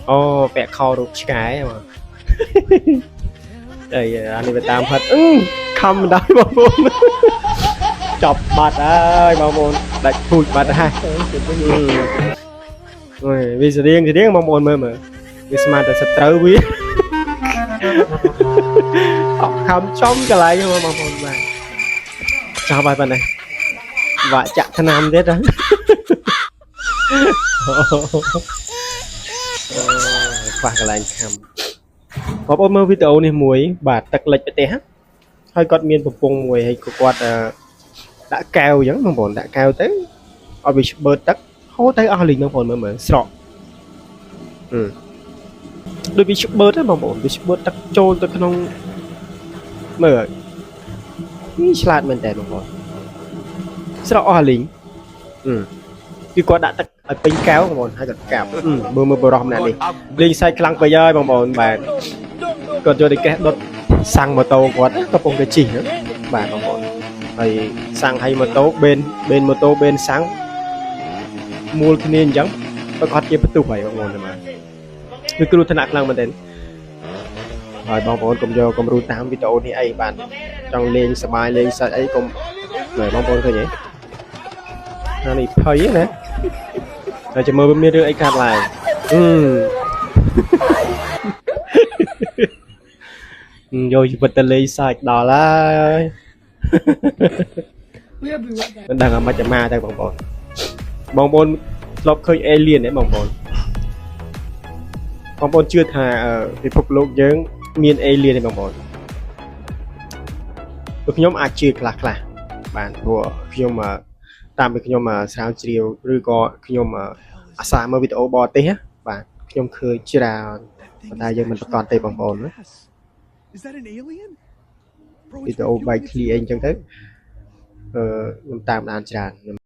អូពាក់ខោរូបឆ្កែមក អីអានេះវាតាមហិតអឺខំមិនដែរបងប្អូនចប់បាត់ហើយបងប្អូនដាច់ពូជបាត់ហើយអឺវាស្រៀងស្រៀងបងប្អូនមើលមើលវាស្មានតែសត្រូវវាអត់ខំចំកន្លែងហ្នឹងបងប្អូនបាទចប់ហើយប៉ុណ្ណេះវាក់ចាក់ថ្នាំទៀតហ៎ អូខ្វះកន្លែងខំបងប្អូនមើលវីដេអូនេះមួយ បាទទឹកលិចប្រទេសហ្នឹងហើយគាត់មានកំពង់មួយហើយក៏គាត់អឺដាក់កែវអញ្ចឹងបងប្អូនដាក់កែវទៅឲ្យវាឆ្បឺតទឹកហូរទៅអស់លីងបងប្អូនមើលមើលស្រកអឺដូចវាឆ្បឺតហ្នឹងបងប្អូនវាឆ្បឺតទឹកចូលទៅក្នុងមើលនេះឆ្លាតមែនតើបងប្អូនស្រកអស់លីងអឺគឺគាត់ដាក់ទឹកឲ្យពេញកែវបងប្អូនហើយគាត់កាប់មើលមើលបរោះម្នាក់នេះ លេងសើចខ្លាំងពេកហើយបងប្អូនបាទគាត់យកតែកេះដុតសាំងម៉ូតូគាត់កំពុងតែជិះហ្នឹងបាទបងប្អូនហើយសាំងឲ្យម៉ូតូបេនបេនម៉ូតូបេនសាំងមូលគ្នាអញ្ចឹងប្រកាសជាផ្ទុះហើយបងប្អូនបាទវាគ្រោះថ្នាក់ខ្លាំងមែនទែនហើយបងប្អូនកុំយកកុំរូតាមវីដេអូនេះអីបាទចង់លេងសប្បាយលេងសើចអីកុំណែបងប្អូនឃើញទេអានេះភ័យណាហើយចាំមើលវាមានរឿងអីកើតឡើងអឺ យកជីវិតទៅលេងសើចដល់ហើយ We'll be right back. មិនដឹងអាម៉េចจะមកទៅបងប្អូនបងប្អូនធ្លាប់ឃើញ alien ទេបងប្អូនបងប្អូនជឿថាអឺពិភពលោកយើងមាន alien ទេបងប្អូនព្រោះខ្ញុំអាចជឿខ្លះខ្លះបាទព្រោះខ្ញុំអឺតាមពីខ្ញុំអឺស្រាវជ្រាវឬក៏ខ្ញុំអឺអាសាមើលវីដេអូបរទេសណាបាទខ្ញុំឃើញច្រើនប៉ុន្តែយើងមិនប្រកាសទេបងប្អូនណា Is that an alien? Bro, វីដេអូបែកឃ្លីអីអញ្ចឹងទៅអឺខ្ញុំតាមដានច្រើនខ្ញុំ